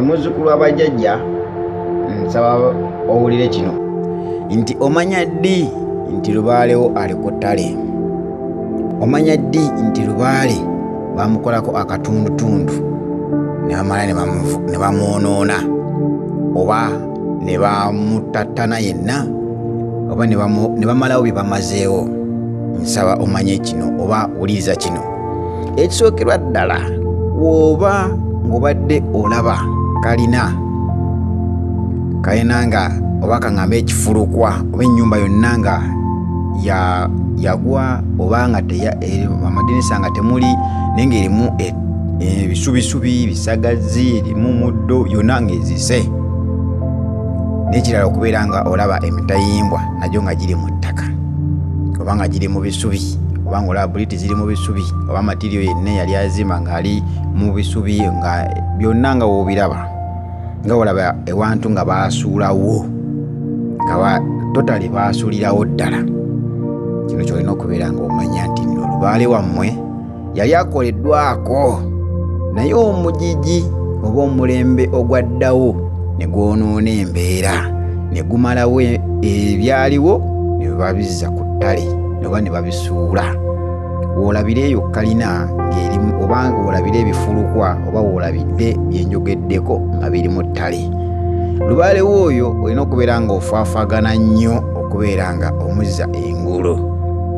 Muzzukulu w'abajjajja, nsaba owulire kino nti omanya ddi nti lubaalewo ali ku ttale, omanya ddi nti lubaale bamukolako akatundutundu ne bamala ne bamwonoona oba ne bamutattana yenna oba ne bamalawo bye bamazeewo. Nsaba omanye kino oba wuliriza kino. Ekisookerwa ddala, bw'oba ng'obadde olaba kalina kalina nga oba kaŋŋambe ekifulukwa oba ennyumba yonna nga yagwa oba nga amadinisa nga temuli, naye ng'erimu ebisubisubi, bisagazi, erimu muddo, yonna ng'ezise. N'ekirala okubeera nga olaba emitayimbwa nagyo nga giri mu ttaka oba nga giri mu bisubi, oba ng'olaba buliti ziri mu bisubi, oba matiriyo yenna yali azimba ng'ali mu bisubi, nga byonna nga w'obiraba nga olaba ewantu nga baasuulawo, nga totally baasuulirawo ddala. Kino ky'olina okubeera ng'omanya nti nno lubaale wammwe yali akoleddwako, naye omugigi oba omulembe ogwaddawo ne gwonoona embeera, ne gumalawo ebyaliwo ne babizza ku ttale oba ne babisuula. W'olabira eyo kalina ng'erimu, oba ng'olabira ebifulukwa oba w'olabidde bye njogeddeko nga biri mu ttale. Lubaale oyo olina okubeera ng'ofaafaagana nnyo okubeera nga omuzza engulu,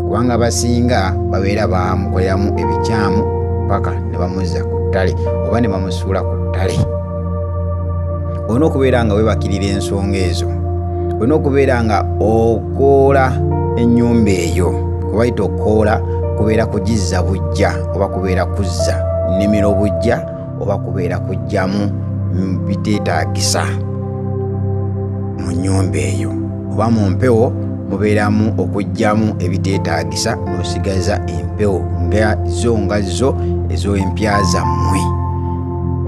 kubanga abasinga babeera bamukoleramu ebikyamu paka ne bamuzza ku ttale oba ne bamusuula ku ttale. Olina okubeera nga weebakirira ensonga ezo, olina okubeera nga okoola ennyumba eyo, kuba bayita okoola kubeera kugizza buggya oba kubeera kuzza nnimiro buggya oba kubeera kuggyamu biteetaagisa mu nnyumba eyo, oba mu mpewo mubeeramu okuggyamu ebiteetaagisa n'osigaza empewo nga zo nga zo ez'empya zammwe.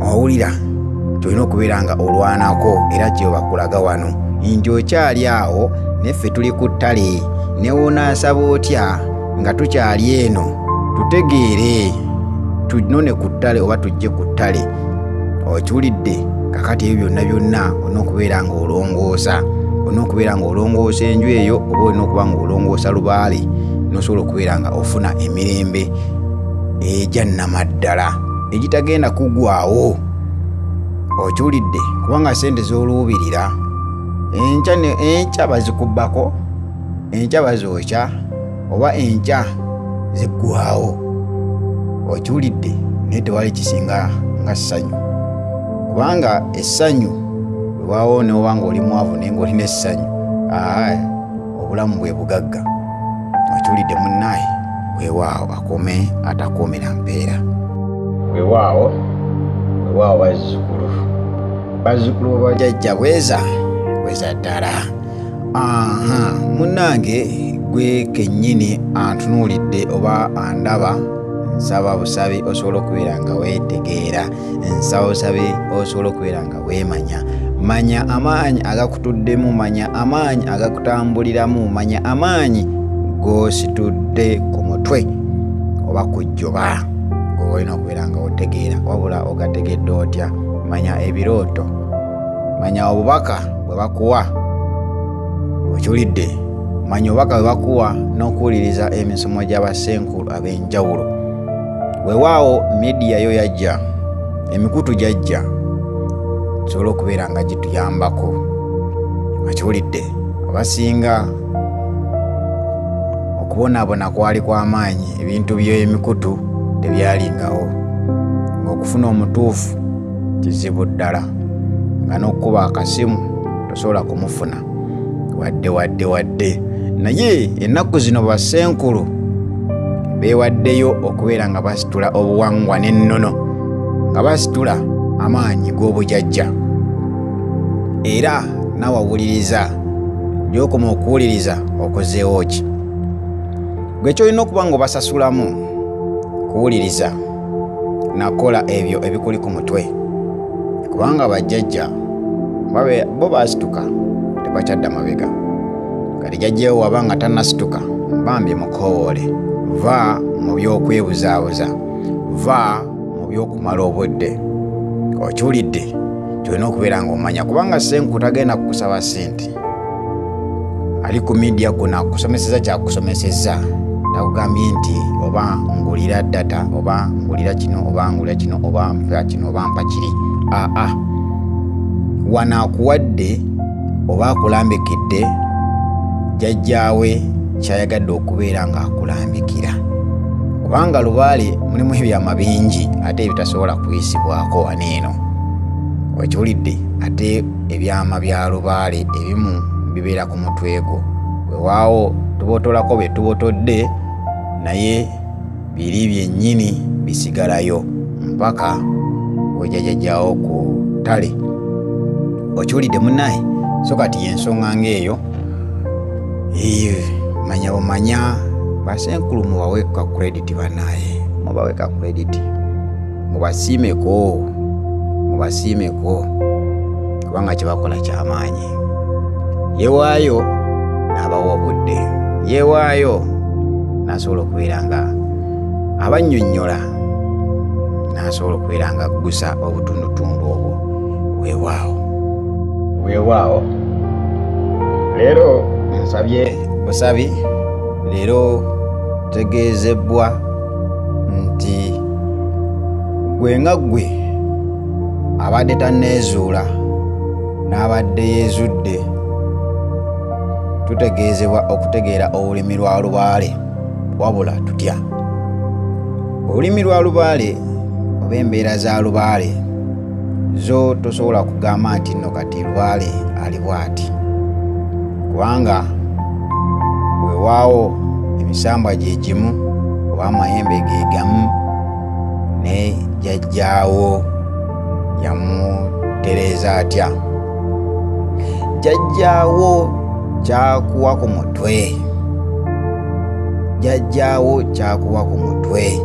Owulira ky'olina okubeera nga olwanako, era kye bakulaga wano nti okyali awo neffe tuli ku ttale, ne w'onaasaba otya nga tukyali eno, tutegeere tunone ku ttale oba tujje ku ttale. Okiwulidde? Kakati ebyo byonna byonna olina okubeera ng'olongoosa, olina okubeera ng'olongoosa enju eyo oba olina okuba ng'olongoosa lubaale n'osobola okubeera nga ofuna emirembe egya nnamaddala egitagenda kuggwaawo. Okiwulidde? Kubanga ssente z'oluubirira enkya bazikubbako, enkya bazookya oba enkya ziggwaawo. Okiwulidde? Naye tewali kisinga nga ssanyu, kubanga essanyu weewaawo n'oba ng'oli mwavu naye ng'olina essanyu, obulamu bwe bugagga. Okiwulidde munnaaye? Weewaawo akome atakuumira mpeera. Weewaawo, weewaawo bazzukulu, bazzukulu b'abajjajja, bweza bweza ddala. Munnange gwe kennyini antunuulidde oba andaba, nsaba busabi osobola okubeera nga weetegeera, nsaba busabi osobola okubeera nga weemanya. Manya amaanyi agakutuddemu, manya amaanyi agakutambuliramu, manya amaanyi g'ositudde ku mutwe oba ku jjoba g'oba olina okubeera nga otegeera, wabula ogategedde otya? Manya ebirooto, manya obubaka bwe bakuwa. Okiwulidde? Manya obubaka bwe bakuwa n'okuwuliriza emisomo gy'abassenkulu ab'enjawulo. Weewaawo midiya yo yajja, emikutu gyajja, tusobole okubeera nga gituyambako. Okiwulidde? Abasinga okubonaabona kwali kw'amaanyi, ebintu by'emikutu tebyalingawo, ng'okufuna omutuufu kizibu ddala, nga n'okkuba akasimu tosobola kumufuna wadde wadde wadde. Naye ennaku zino bassenkulu beewaddeyo okubeera nga basitula obuwangwa n'ennono, nga basitula amaanyi g'obujajja. Era naawe awuliriza, gy'okoma okuwuliriza okozeewo ki? Gwe ky'olina okuba ng'obasasulamu kuwuliriza nakola ebyo ebikuli ku mutwe, kubanga bajjajja bo baasituka tebakyadda mabega. Kati jjajjawo waba nga tannasituka, bambi mukoowoole, va mu by'okwebuzaabuza, va mu by'okumala obudde. Okiwulidde? Kyolina okubeera ng'omanya, kubanga Ssenku tagenda kukusaba ssente. Ali ku media kuno akusomeseza kyakusomeseza, takugambye nti oba ngulira data, oba ngulira kino, oba ngulira kino, oba mpa kino, oba mpa kiri. Aa, wano akuwadde oba akulambikidde jjajjaawe kyayagadde okubeera ng'akulambikira, kubanga lubaale mulimu ebyama bingi ate ebitasobola kuyisibwako wano eno. Okiwulidde? Ate ebyama bya lubaale ebimu bibeera ku mutwe gwo, weewaawo tubotolako bye tubotodde, naye biri byennyini bisigalayo mpaka wejjajjaawo ku ttale. Okiwulidde munnaye? So kati y'ensonga ng'eyo. Manya bumanya, basenkulu mubawe ka credit bannaye, mubawe ka credit, mubasiimeko, mubasiimeko, kubanga kye bakola kyamaanyi. Yeewaayo n'abawa obudde, yeewaayo n'asobola okubeera nga abannyonnyola, n'asobola okubeera nga aggusa obutundutundu obwo. Weewaawo, weewaawo. Leero nsabye busabi, leero tegeezebwa nti gwe nga ggwe abadde tanneezuula n'abadde yeezudde, tutegeezebwa okutegeera olulimi lwa lubaale. Wabula tutya? Olulimi lwa lubaale oba embeera za lubaale zo tosobola kugamba nti nno kati lubaale ali bw'ati, kubanga weewaawo emisambwa gye gimu oba amayembe ge gamu, ne jjajjaawo yamutereeza atya? Jjajjaawo kyakuwa ku mutwe, jjajjaawo kyakuwa ku mutwe,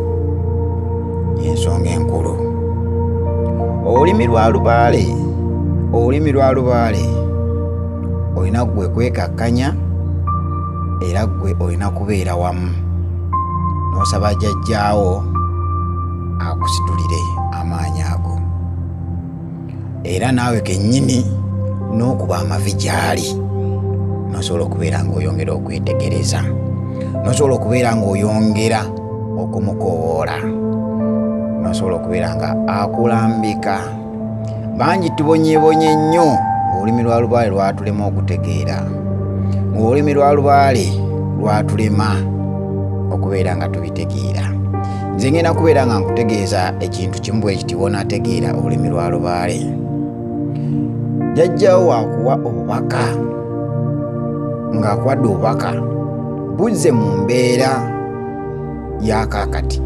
y'ensonga enkulu. Olulimi lwa lubaale, olulimi lwa lubaale olina ggwe kwekakkanya, era ggwe olina kubeera wamu n'osaba jjajjaawo akusitulire amaanyi ago, era naawe kennyini n'okuba amavi gy'ali, n'osobola okubeera ng'oyongera okwetegereza, n'osobola okubeera ng'oyongera okumukoowoola, n'osobola okubeera nga akulambika. Bangi tubonyeebonye nnyo ng'olulimi lwa lubaale lwatulema okutegeera, ng'olulimi lwa lubaale lwatulema okubeera nga tubitegeera. Nze ngenda kubeera nga nkutegeeza ekintu kimu bwe kiti w'onaategeera olulimi lwa lubaale. Jjajjaawo akuwa obubaka, ng'akuwadde obubaka buzze mu mbeera ya kaakati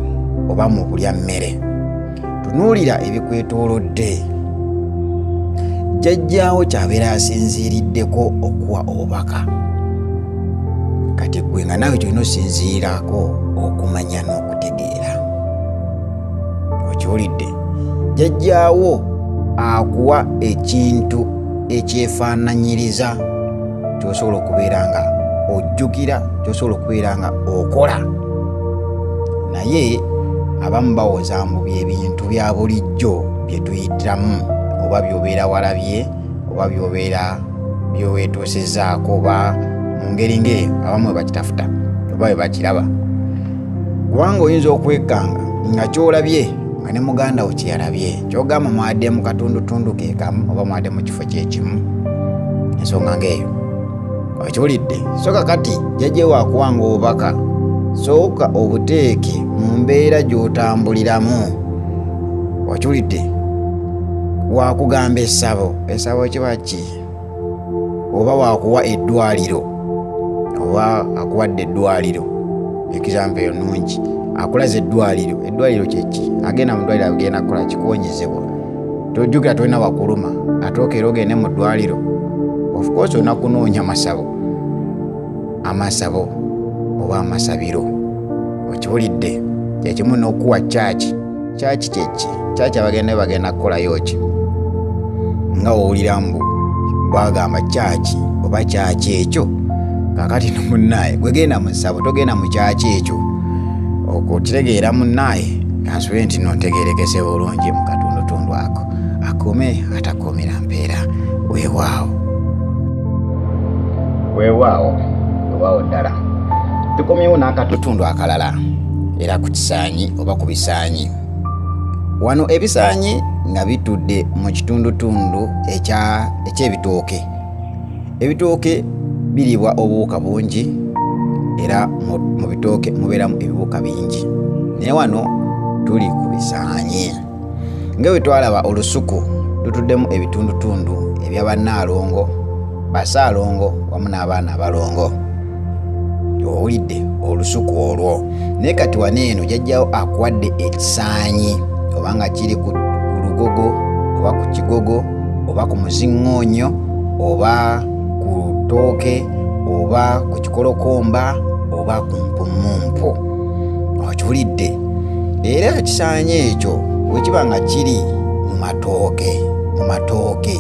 oba mu kulya mmere. Tunuulira ebikwetoolodde. Jjajjaawo ky'abeera asinziiriddeko okuwa obubaka. Kati ggwe nga naawe ky'olina osinziirako okumanya n'okutegeera. Okiwulidde? Jjajjaawo akuwa ekintu ekyefaananyiriza ky'osobola okubeera nga ojjukira, ky'osobola okubeera nga okola. Naye abamu bawoza mbu by'ebintu bya bulijjo bye tuyitiramu, oba by'obeera walabye, oba by'obeera byeweetuusizzaako, oba mu ngeri ng'eyo abamu bwe bakitafuta oba bwe bakiraba. Kubanga oyinza okwekanga nga ky'olabye nga ne muganda wo kye yalabye, ky'ogamba mwadde mu katundutundu ke kamu oba mwadde mu kifo kye kimu, ensonga ng'eyo. Okiwulidde? So kakati jjajja akuwanga obubaka, sooka obuteeke mu mbeera gy'otambuliramu. Okiwulidde? Waakugamba essabo, essabo kiba ki? Oba waakuwa eddwaliro, oba akuwadde eddwaliro, example eyo nnungi, akulaze eddwaliro. Eddwaliro kye ki? Agenda mu ddwaliro agenda kukola kikuwonyezebwa. Tojjukira tolina wakuluma, ate okeera ogende mu ddwaliro. Of course olina kunoonya masabo, amasabo oba amasabiro. Okiwulidde? Kyekimu n'okuwa kyaki. Kyaki kye ki? Kyaki abagenda bagenda kukolayo ki? Nga w'owulira mbu bagamba kyaki oba kyaki ekyo. Kaakati no munnaye gwe genda mu ssabo, togenda mu kyaki ekyo. Okukitegeera munnaye, kansubire nti nno ntegeerekese bulungi mu katundutundu ako. Mukama akuume atakuumira mpeera. Weewaawo, weewaawo, weewaawo ddala. Tukomyewo n'akatutundu akalala era ku kisaanyi oba ku bisaanyi. Wano ebisaanyi nga bitudde mu kitundutundu eky'ebitooke. Ebitooke biribwa obuwuka bungi era mu bitooke mubeeramu ebiwuka bingi, naye wano tuli ku bisaanyi. Nga bwe twalaba olusuku lutuddemu ebitundutundu eby'abannaalongo, basaalongo wamu n'abaana abalongo. Owulidde olusuku olwo. Naye kati wano eno jjajjawo akuwadde ekisaanyi oba nga kiri ku lugogo oba ku kigogo oba ku muziŋŋoonyo oba ku ttooke oba ku kikolokomba oba ku mpummumpu. Okiwulidde? Era ekisaanyi ekyo bwe kiba nga kiri mu matooke,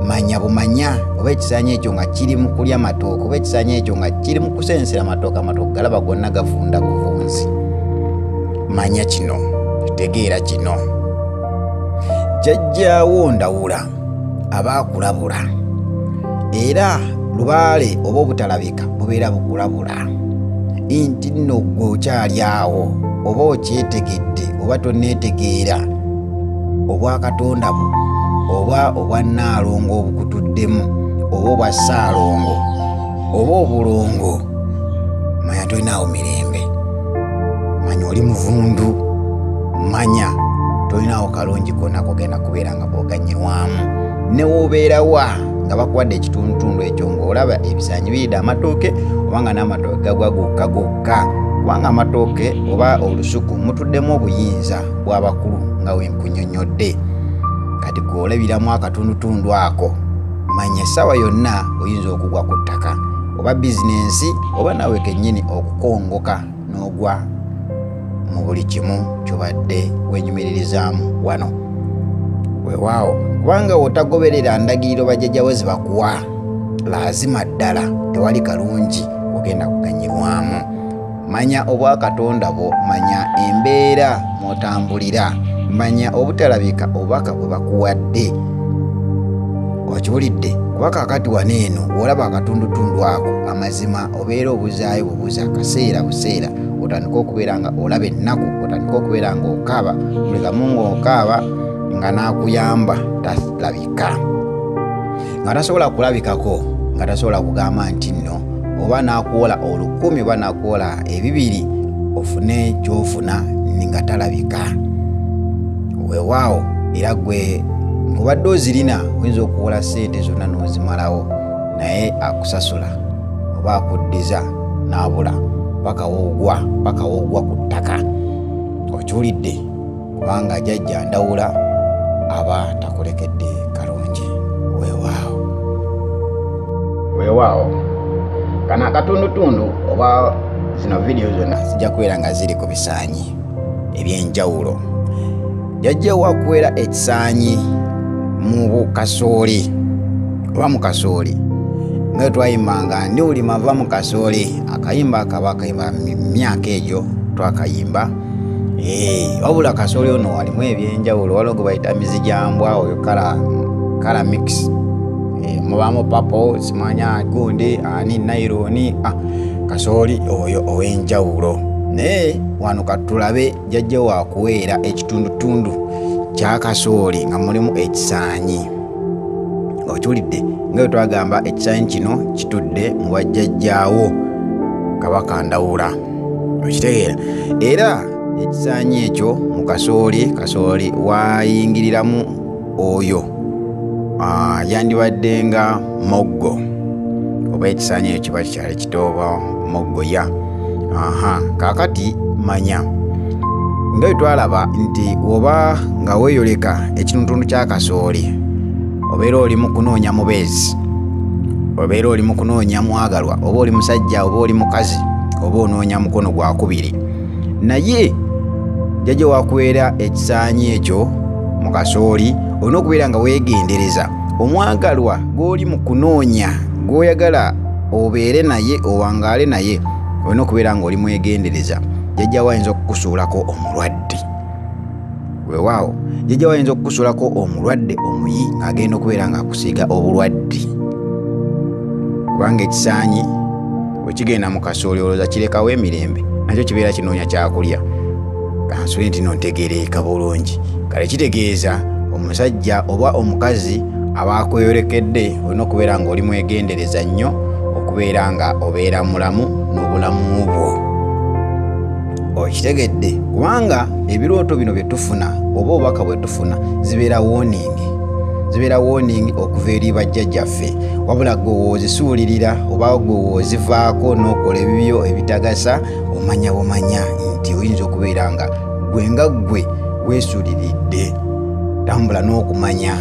manya bumanya oba ekisaanyi ekyo nga kiri mu kulya matooke oba ekisaanyi ekyo nga kiri mu kusensera matooke, amatooke galaba gonna gavunda buvunzi. Manya kino, tegeera kino. Jjajjaawo Ndawula aba akulabula, era lubaale oba obutalabika bubeera bukulabula nti nno ggwe okyali awo oba okyetegedde oba tonneetegeera obwakatonda bwo oba obwannaalongo obukutuddemu oba obwa ssaalongo oba obulongo, manya tolinaawo mirembe, manya oli muvundu, manya tolinaawo kalungi konna kogenda kubeera nga bw'oganyulwamu. Ne w'obeerawa nga bakuwadde ekitundutundu ekyo ng'olaba ebisaanyi biridde amatooke oba nga n'amatooke gagwa gokka gokka, kubanga amatooke oba olusuku mutuddemu obuyinza bw'abakulu nga we nkunnyonnyodde. Kati ggwe olabiramu akatundutundu ako, manya essaawa yonna oyinza okugwa ku ttaka oba bizinensi oba naawe kennyini okukongoka n'ogwa mu buli kimu ky'obadde weenyumiririzaamu wano. Weewaawo, kubanga w'otagoberera ndagiriro bajjajjawo ze bakuwa, laazima ddala tewali kalungi ogenda kuganyulwamu. Manya obwakatonda bwo, manya embeera mw'otambulira, manya obutalabika obubaka bwe bakuwadde. Okiwulidde? Kuba kaakati wano eno bw'olaba akatundutundu ako, amazima obeera obuzaayo bubuza kaseera buseera, otandika okubeera nga olaba ennaku, otandika okubeera ng'okaaba, buli kamu ng'okaaba nga n'akuyamba talabika, nga tasobola kulabikako, nga tasobola kugamba nti nno oba n'akuwola 1000 oba n'akuwola 200 ofune ky'ofuna nga talabika. Weewaawo, era ggwe ng'obadde ozirina oyinza okuwola ssente zonna n'ozimalawo, naye akusasula oba akuddiza n'abula paka woogwa ku ttaka. Okiwulidde? Kubanga jjajja Ndawula aba takulekedde kalungi. Weewaawo, weewaawo. Kano akatundutundu oba zino vidiyo zonna zijja kubeera nga ziri ku bisaanyi eby'enjawulo. Jjajja wakuwera ekisaanyi mu kasooli oba mu kasooli, nga twayimbanga ndi ulima va mu kasooli, akayimba akaba akayimba myaka egyo twakayimba. Wabula kasooli ono walimu ebyenjawulo, waliwo gwe bayita mizijambwa, oyo kala mix, mubaamu papo simanya gundi ani naironi, kasooli oyo ow'enjawulo. Naye wano katulabe jjajja wakuweera ekitundutundu kya kasooli nga mulimu ekisaanyi. Okiwulidde? Nga bwe twagamba ekisaanyi kino kitudde mu bajjajjaawo Kabaka Ndawula. Okitegeera? Era ekisaanyi ekyo mu kasooli, kasooli waayingiriramu oyo yandibadde nga moggo, oba ekisaanyi ekyo kiba kikyali kito oba moggo ya. Kaakati manya nga bwe twalaba nti oba nga weeyoleka ekitundutundu kya kasooli, obeera oli mu kunoonya mubeezi, obeera oli mu kunoonya mwagalwa, oba oli musajja oba oli mukazi, oba onoonya mukono gwa kubiri. Naye jjajja wakuweera ekisaanyi ekyo mu kasooli, olina okubeera nga weegendereza omwagalwa gw'oli mu kunoonya, gw'oyagala obeere naye owangaale naye, olina okubeera ng'oli mwegendereza. Jjajja wo ayinza okukusuulako omulwadde. Weewaawo, Jjajja ayinza okukusulako omulwadde omuyi ng'agenda okubeera ng'akusiiga obulwadde, kubanga ekisaanyi bwe kigenda mu kasooli olowooza kirekawo emirembe, nakyo kibeera kinoonya kyakulya. Kansule nti no ntegeereka bulungi. Kale kitegeeza omusajja oba omukazi aba akweyolekedde olina okubeera ng'oli mwegendereza nnyo okubeera nga obeera mulamu n'obulamu bwo. Okitegedde? Kubanga ebirooto bino bye tufuna oba obubaka bwe tufuna zibeera warning, zibeera warning okuva eri bajjajjaffe. Wabula gwe w'ozisuulirira oba gwe w'ozivaako n'okola ebibyo ebitagasa, omanya bumanya nti oyinza okubeera nga gwe nga ggwe weesuuliridde. Tambula n'okumanya,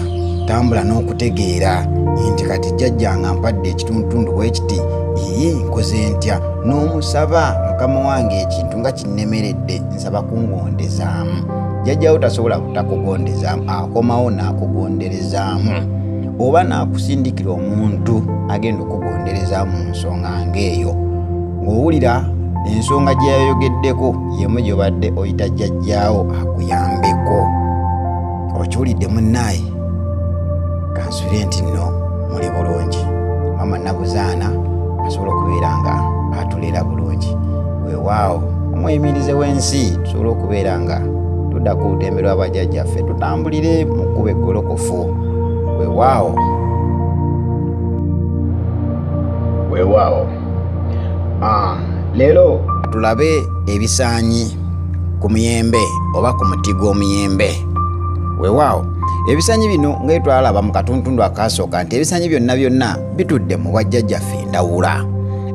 tambula n'okutegeera nti kati jjajja nga mpadde ekitundutundu bwe kiti, ii nkoze ntya? N'omusaba, mukama wange ekintu nga kinnemeredde, nsaba kungondezaamu. Jjajjawo tasobola butakugondezaamu, akomawo n'akugonderezaamu oba n'akusindikira omuntu agenda okugonderezaamu mu nsonga ng'eyo. Ng'owulira ensonga gye yayogeddeko y'emu gy'obadde oyita jjajjaawo akuyambeko. Okiwulidde munnaaye? Kansubire nti nno muli bulungi. Maama Nabuzaana asobola okubeera nga atulera bulungi. Weewaawo omuyimirize w'ensi tusobole okubeera nga tudda ku lutembe lw'abajjajjaffe, tutambulire mu kkubo eggolokofu. Weewaawo. Weewaawo. Leero tulabe ebisaanyi ku muyembe oba ku muti gw'omuyembe. Weewaawo ebisaanyi bino nga twalaba mu katuntundu akasooka nti ebisaanyi byonna byonna bitudde mu bwajjajjaffe endawula,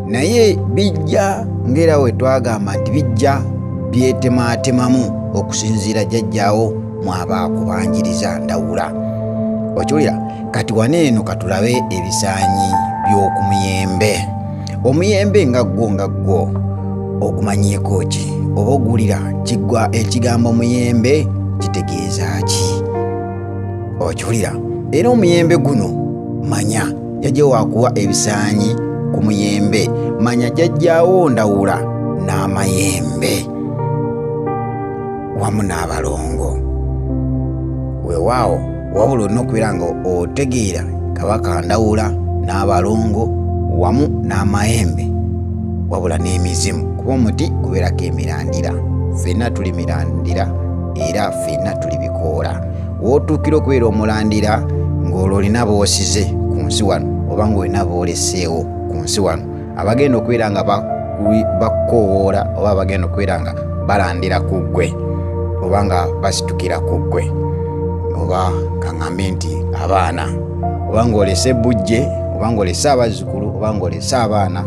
naye bijja ng'era we twagamba nti bijja byetemaatemamu okusinziira jjajjaawo mwaba akubanjiriza ndawula. Okiwulira? Kati wano eno katulabe ebisaanyi by'oku muyembe. Omuyembe nga gwo ogumanyiiko ki? Oba oguwulira kiggwa ekigambo muyembe kitegeeza ki? Okiwulira? Era omuyembe guno manya jjajja wakuwa ebisaanyi ku muyembe, manya jjajjaawo ndawula n'amayembe wamu n'abalongo. Weewaawo wabula olina okubeera nga otegeera Kabaka Ndawula n'abalongo wamu n'amayembe wabula n'emizimu, kuba omuti gubeerako emirandira. Ffenna tuli mirandira era ffenna tuli bikoola. W'otuukira okubeera omulandira ng'olwo olina b'osize ku nsi wano oba ng'olina b'oleseewo ku nsi wano abagenda okubeera nga bakukoowoola oba abagenda okubeera nga balandira ku ggwe oba nga basitukira ku ggwe, oba kaŋŋambe nti abaana, oba ng'olese ebbujje oba ng'olese abazzukulu oba ng'olese abaana,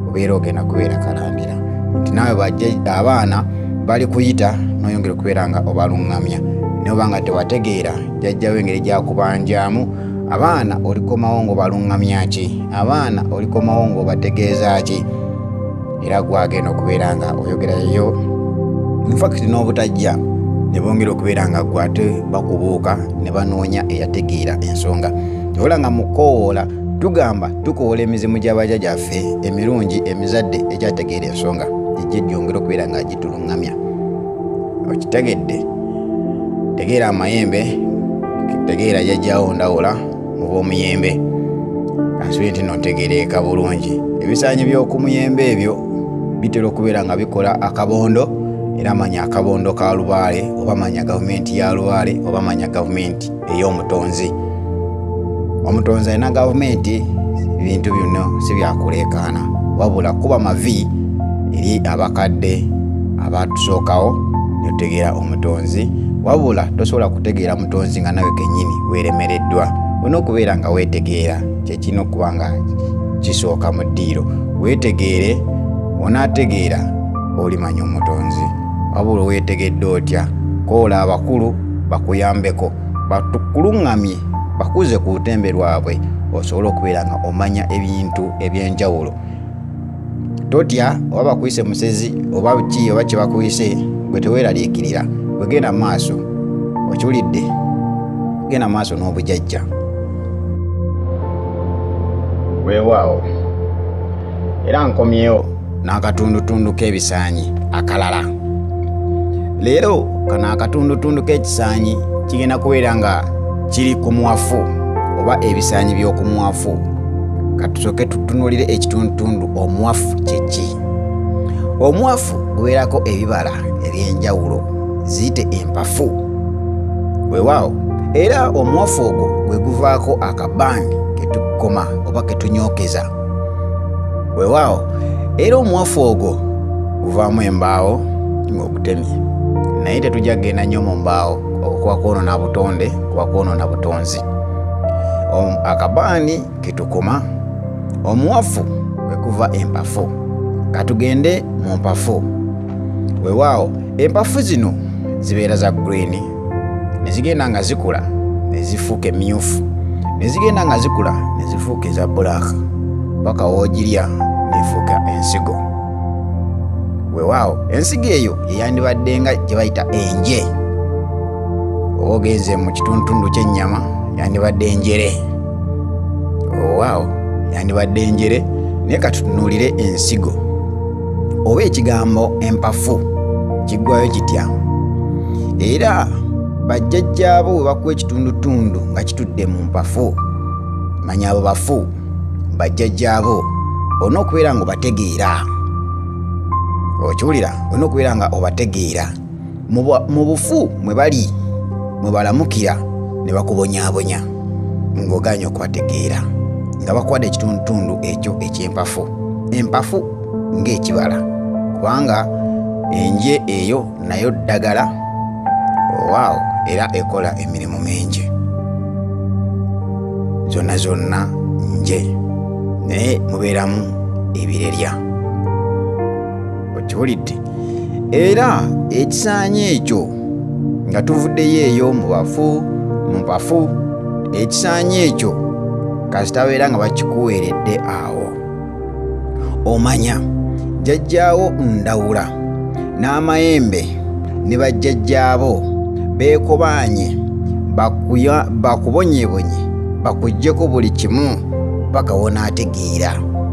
obeera ogenda kubeera kalandira nti naawe abaana bali kuyita n'oyongera okubeera nga obaluŋŋamya. Naye oba nga tewategeera jjajjawo engeri gy'akubanjaamu, abaana olikomawo ng'obaluŋŋamya ki? Abaana olikomawo ng'obategeeza ki? Era gwagenda okubeera nga oyogerayo infact n'obutajja ne bongera okubeera nga gwe ate bakubuuka ne banoonya eyategeera ensonga. Ola nga mukoowoola tugamba tukoowola emizimu gy'abajjajjaffe emirungi emizadde egyategeera ensonga ejje gyongera okubeera nga gituluŋŋamya. Okitegedde? Tegeera amayembe, tegeera jjajjaawo ndawula mu b'omuyembe. Kansubire nti nno ntegeereka bulungi. Ebisaanyi by'oku muyembe ebyo bitera okubeera nga bikola akabondo, era manya akabondo ka lubaale oba manya gavumenti ya lubaale oba manya gavumenti ey'omutonzi. Omutonzi alina gavumenti, ebintu bino si byakuleekaana, wabula kuba mavi eri abakadde abatusookawo ne tutegeera omutonzi. Wabula tosobola kutegeera mutonzi nga nawe kennyini weeremereddwa. Olina okubeera nga weetegeera, kye kirina okuba nga kisooka mu ddiiro. Weetegeere, onaategeera olimanya omutonzi. Wabula weetegedde otya? Koola abakulu bakuyambeko, bakuluŋŋamye, bakuze ku lutembe lwabwe osobole okubeera nga omanya ebintu eby'enjawulo. Totya oba bakuyise musezi oba ki oba kye bakuyise, gwe teweeraliikirira, gwe genda maaso. Okiwulidde? Genda maaso n'obujajja. Weewaawo era nkomyewo n'akatundutundu k'ebisaanyi akalala. Leero kano akatundutundu k'ekisaanyi kigenda kubeera nga kiri ku muwafu oba ebisaanyi by'oku muwafu. Katusooke tutunuulire ekitundutundu omuwafu kye ki. Omuwafu gubeerako ebibala eby'enjawulo, ziyite empafu. Weewaawo, era omuwafu ogwo gwe guvaako akabandi ke tukoma oba ke tunyookeza. Weewaawo, era omuwafu ogwo guvaamu embaawo ng'ogutemye. Naye tetujja kugenda nnyo mu mbaawo, okuba kwonoona butonde, kuba kwonoona butonzi. Akabaani ke tukoma, omuwafu kwe kuva empafu. Katugende mu mpafu. Weewaawo, empafu zino zibeera za green, ne zigenda nga zikula ne zifuuka emyufu, ne zigenda nga zikula ne zifuuka eza black, paka w'ogirya n'efuuka ensigo. Weewaawo, ensigo eyo yeyandibadde nga gye bayita enje. Oba ogenze mu kitundutundu ky'ennyama, yandibadde enjere. Weewaawo, yandibadde enjere, naye katutunuulire ensigo oba ekigambo empafu kiggwayo kitya. Era bajjajjaabo bwe bakuwa ekitundutundu nga kitudde mu mpafu, manya abo bafu, bajjajjaabo olina okubeera nga obategeera. Okiwulira? Olina okubeera nga obategeera. Mu bufu mwe bali, mwe balamukira ne bakubonyaabonya ng'ogaanye okubategeera, nga bakuwadde ekitundutundu ekyo eky'empafu. Empafu ng'ekibala, kubanga enje eyo nayo ddagala. Waawo, era ekola emirimu mingi, zonna zonna nje, naye mubeeramu ebirerya. Okiwulidde? Era ekisaanyi ekyo nga tuvuddeyo eyo mu bafu, mu mpafu, ekisaanyi ekyo kasita babeera nga bakikuweeredde awo, omanya jjajjaawo Ndawula n'amayembe ne bajjajjaabo beekobaanye bakubonyebonye bakuggyeko buli kimu paka w'onaategeera.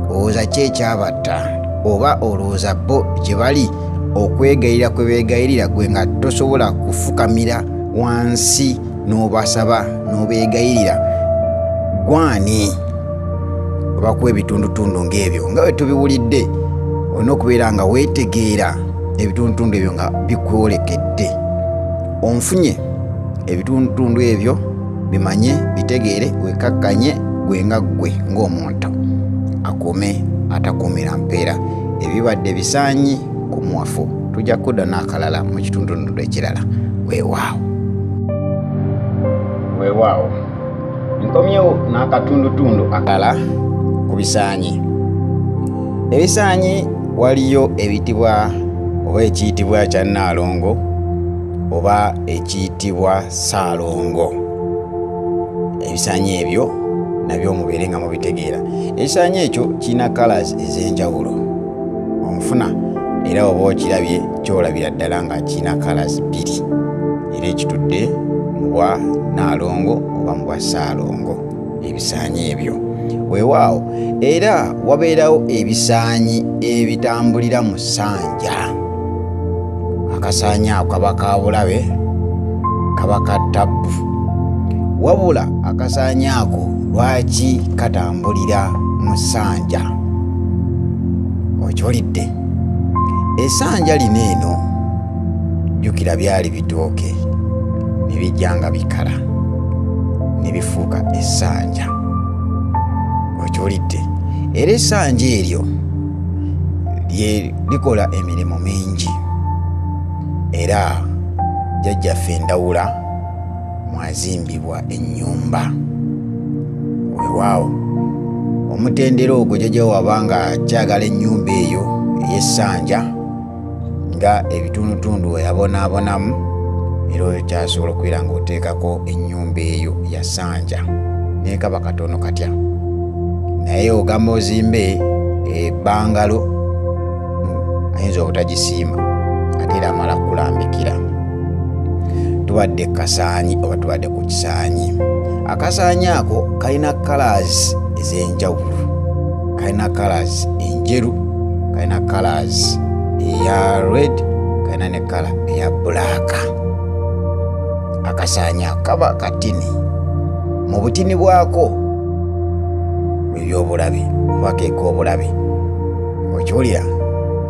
Olowooza ki ekyabatta, oba olowooza bo gye bali okwegayirira kwe beegayirira gwe nga tosobola kufukamira wansi n'obasaba n'obeegayirira? Gwani obakuwa ebitundutundu ng'ebyo? Nga bwe tubiwulidde, olina okubeera nga weetegeera ebitundutundu ebyo nga bikwolekedde. Onfunye ebitundutundu ebyo, bimanye, bitegeere, wekakkanye gwe nga ggwe ng'omuntu akuume atakuumira mpeera. Ebibadde bisaanyi ku muwafu. Tujja kudda n'akalala mu kitundutundu ekirala. Weewaawo. Weewaawo, nkomyewo n'akatundutundu akalala ku bisaanyi. Ebisaanyi waliyo ebitibwa oba ekiyitibwa kya Nnaalongo oba ekiyitibwa Ssaalongo. Ebisaanyi ebyo nabyo mubeere nga mubitegeera. Ekisaanyi ekyo kirina colours ez'enjawulo, onfuna? Era oba okirabye kyolabira ddala nga kirina colours bbiri, era ekitudde mu bwa Nnaalongo oba mu bwa Ssaalongo, ebisaanyi ebyo. Weewaawo, era wabeerawo ebisaanyi ebitambulira mu ssanja. Akasaanyi ako kaba ka bulabe, kaba ka tabbu. Wabula akasaanyi ako lwaki katambulira mu ssanja? Okiwulidde? Essanja lino eno, jjukira byali bitooke ne bijja nga bikala ne bifuuka essanja. Okiwulidde? Era essanja eryo lye likola emirimu mingi. Era jjajjaffe Ndawula mwazimbibwa ennyumba. Weewaawo, omutendera ogwo jjajja waba nga akyagala ennyumba eyo ey'essanja nga ebitundutundu we yabonaabonamu, era oyo kyasobola okubeera ng'oteekako ennyumba eyo ya ssanja, naye kaba katono katya. Naye ogamba ozimbe ebbangalo, ayinza obutagisiima, ate era amala kulambikira. Tubadde kasaanyi oba tubadde ku kisaanyi. Akasaanyi ako kalina colours ez'enjawulo, kalina colours enjeru, kalina colours eya red, Kalina ne kkala eya bbulaaka. Akasaanyi ako kaba katini. Mu butini bwako ebyobulabe oba keek'obulabe. Okiwulira?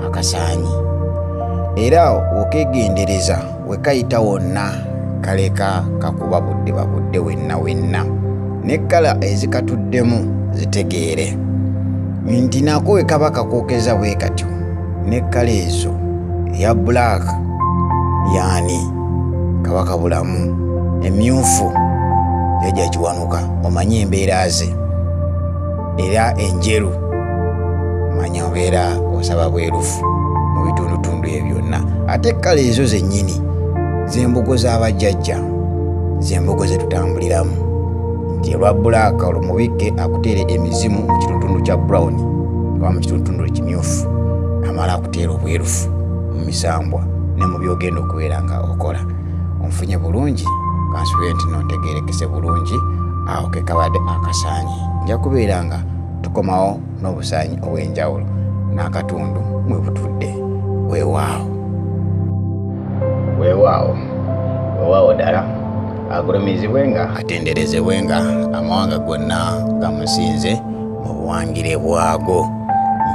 Akasaanyi. Era okeegendereza we kayita wonna kaleka kakuba budde babudde wenna wenna. Ne kkala ezikatuddemu zitegeere nti nako we kaba kakwokeza bwe katyo ne kkala ezo eya bbulaaka yaani Kabaka Bulamu, emyufu Jjajja Kiwanuka omanye embeera ze, era enjeru manya obeera osaba bwerufu mu bitundutundu ebyo byonna. Ate kkala ezo zennyini z'embugo z'abajjajja, z'embugo ze tutambuliramu nti olwa bbulaaka olwo mubikke akuteere emizimu mu kitundutundu kya brown oba mu kitundutundu ekimyufu, amala akuteera obwerufu mu misambwa ne mu by'ogenda okubeera nga okola. Onfunye bulungi, kansuubire nti nontegeerekese bulungi. Awo ke kabadde akasaanyi. Nja kubeera nga tukomawo n'obusaanyi obw'enjawulo n'akatundu mwe butudde. Weewaawo. Weewaawo. Weewaawo ddala. Agulumizibwenga, atenderezebwenga, amawanga gonna gamusinze mu buwangire bwago.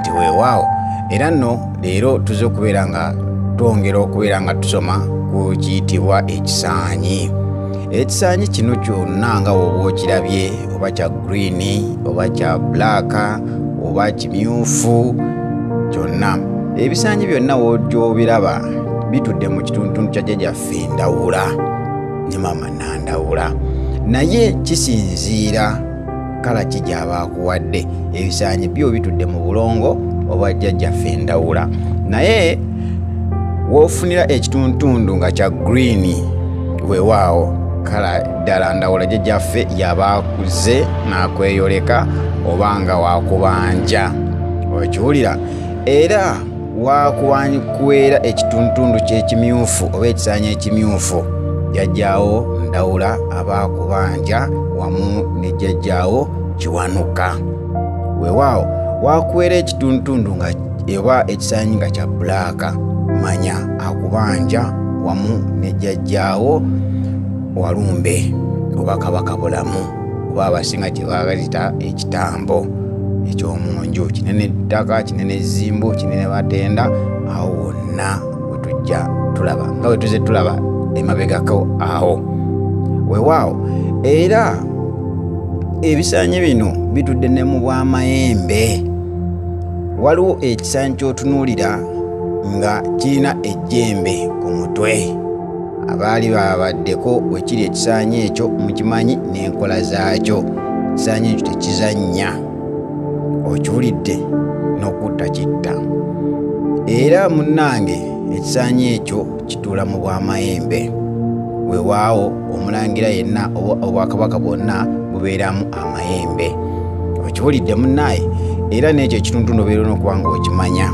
Nti weewaawo. Era nno leero tuzze okubeera nga twongera okubeera nga tusoma ku kiyitibwa ekisaanyi. Ekisaanyi kino kyonna nga bw'oba okirabye, oba kya green, oba kya black, oba kimyufu, kyonna. Ebisaanyi byonna w'ogy'obiraba bitudde mu kitundutundu kya Jjajjaffe Ndawula ne Maama Nandawula. Naye kisinziira kkala ki gy'aba akuwadde. Ebisaanyi byo bitudde mu bulongo obwa Jjajjaffe Ndawula. Naye w'ofunira ekitundutundu nga kya green, weewaawo kkala ddala Ndawula Jjajjaffe yaba akuze n'akweyoleka oba nga wakubanja. Okiwulira? Era wakuwankuweera ekitundutundu ky'ekimyufu oba ekisaanyi ekimyufu, Jjajjaawo Ndawula aba akubanja wamu ne Jjajjaawo Kiwanuka. Weewaawo wakuweera ekitundutundu nga oba ekisaanyi nga kya bbulaaka, manya akubanja wamu ne Jjajjaawo Walumbe oba Kabaka Bulamu oba abasinga kye baagazita ekitambo eky'omunju, kinene ttaka, kinene zzimbu, kinene batenda. Awo wonna we tujja tulaba nga bwe tuzze tulaba emabegako awo. Weewaawo era ebisaanyi bino bitudde ne mu bw'amayembe. Waliwo ekisaanyi ky'otunuulira nga kirina ejjembe ku mutwe. Abaali babaddeko we kiri ekisaanyi ekyo mukimanyi n'enkola zaakyo. Ekisaanyi ekyo tekizannya, okiwulidde, n'okutta kitta. Era munnange ekisaanyi ekyo kituula mu bw'amayembe. Weewaawo omulangira yenna oba obwakabaka bwonna bubeeramu amayembe. Okiwulidde munnaye? Era n'ekyo ekitundutundu obeera olina okuba ng'okimanya.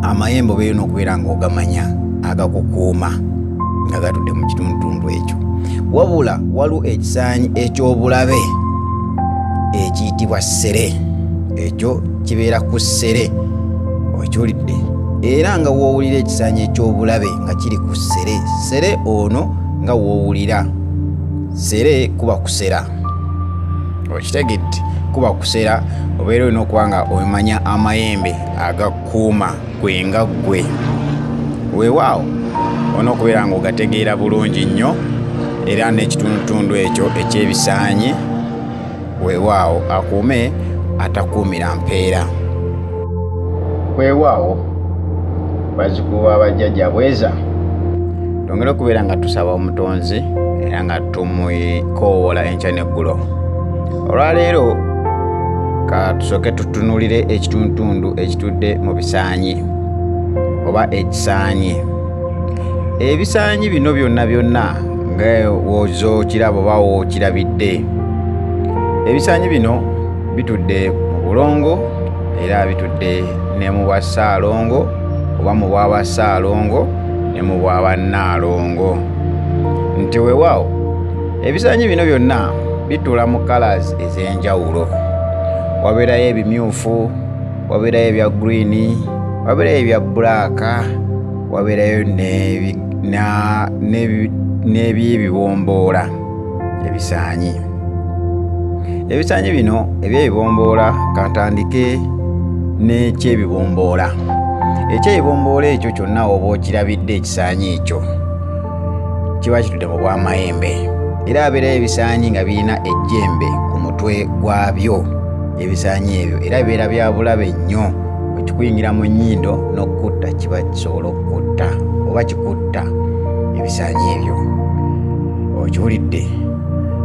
Amayembe obeera olina okubeera ng'ogamanya agakukuuma nga gatudde mu kitundutundu ekyo. Wabula waliwo ekisaanyi eky'obulabe ekiyitibwa ssere. Ekyo kibeera ku ssere. Okiwulidde? Era nga w'owulira ekisaanyi eky'obulabe nga kiri ku ssere, ssere ono nga w'owulira ssere kuba kusera. Okitegedde? Kuba kusera, obeera olina okuba nga omanya amayembe agakuuma gwe nga ggwe. Weewaawo olina okubeera ng'ogategeera bulungi nnyo. Era n'ekitundutundu ekyo eky'ebisaanyi, weewaawo akuume atakuumira mpeera. Weewaawo bazzukulu ba bajjajja bweza. Twongere okubeera nga tusaba Omutonzi era nga tumukoowoola enkya n'eggulo. Olwaleero ka tusooke tutunuulire ekitundutundu ekitudde mu bisaanyi oba ekisaanyi. Ebisaanyi bino byonna byonna nga w'ozookiraba oba w'okirabidde, ebisaanyi bino bitudde mu bulongo era bitudde ne mu bwa Ssaalongo oba mu bwa Bassaalongo ne mu bwa Bannaalongo. Nti weewaawo ebisaanyi bino byonna bituula mu colours ez'enjawulo. Wabeerayo ebimyufu, wabeerayo ebya green, wabeerayo ebya bbulaaka, Wabeerayo n'ebyebibomboola ebisaanyi. Ebisaanyi bino ebyebibomboola, kantandike n'ekyebibomboola. Ekyebibomboola ekyo kyonna oba okirabidde, ekisaanyi ekyo kiba kitudde mu bwamayembe. Era abeerayo ebisaanyi nga birina ejjembe ku mutwe gwabyo. Ebisaanyi ebyo era bibeera bya bulabe nnyo, ekikuyingira mu nnyindo n'okukutta kiba kisobola okukutta oba kikutta ebisaanyi ebyo, okiwulidde.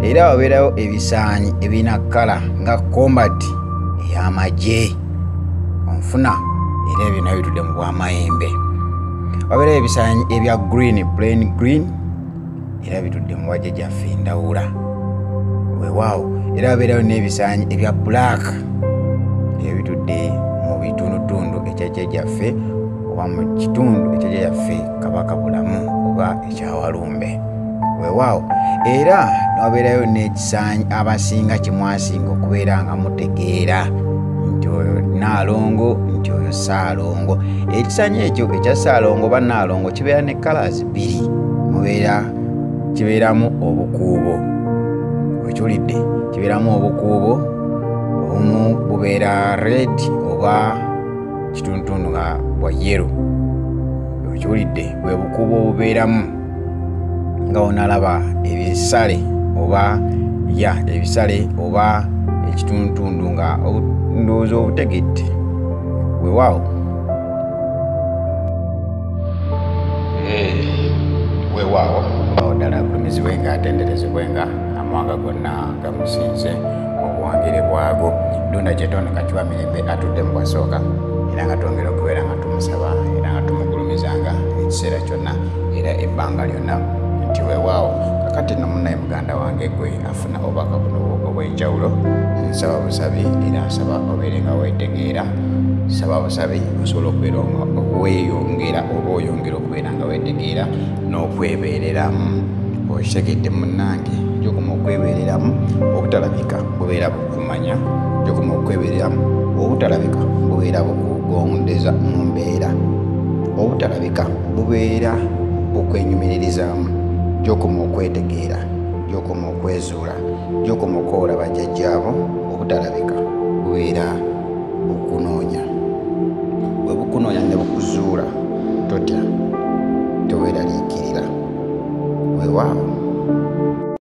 Era wabeerayo ebisaanyi ebirina kkala nga combat ey'amagye, onfuna, era ebyo nabyo bitudde mu bwamayembe. Wabeerayo ebisaanyi ebya green, plain green, era bitudde mu bajjajjaffe endawula, weewaawo. Era wabeerayo n'ebisaanyi ebya black, ebitudde mu bitundutundu ekyajjajjaffe oba mu kitundu ekyajjajjaffe Kabaka Bulamu oba ekyawalumbe, weewaawo. Era wabeerayo n'ekisaanyi abasinga kimwasinga okubeera nga mutegeera nti oyo Nnaalongo, nti oyo Ssaalongo. Ekisaanyi ekyo ekya Ssaalongo oba Nnaalongo kibeera ne colours bbiri, mubeera kibeeramu obukuubo, okiwulidde, kibeeramu obukuubo, obumu bubeera red oba kitundutundu nga bwa yellow, okiwulidde, bwe bukuubo obubeeramu nga onalaba ebisale oba ya ebisale oba ekitundutundu nga ndowooza obutegedde, weewaawo. Weewaawo, awo ddala agulumizibwe nga atenderezebwe nga amawanga gonna gamusinze mu buwangire bwago. Ddunda Kyetondo Kakiwa Mirembe atudde mu bwasooka, era nga twongera okubeera nga tumusaba era nga tumugulumizanga ekiseera kyonna era ebbanga lyonna nti weewaawo. Kakati nno munnaye muganda wange gwe afuna obubaka buno obw'enjawulo, nsaba busabi era nsaba obeere nga weetegeera, saba busabi osobola okubeera nga weeyongera oba oyongera okubeera nga weetegeera n'okwebeereramu. Okitegedde munnange, gy'okoma okwebeereramu obutalabika bubeera bukumanya, gy'okoma okwebeereramu obutalabika bubeera bukugondeza mu mbeera, obutalabika bubeera bukwenyumiririzaamu, gy'okoma okwetegeera, gy'okoma okwezuula, gy'okoma okwola bajjajjaabo, obutalabika bubeera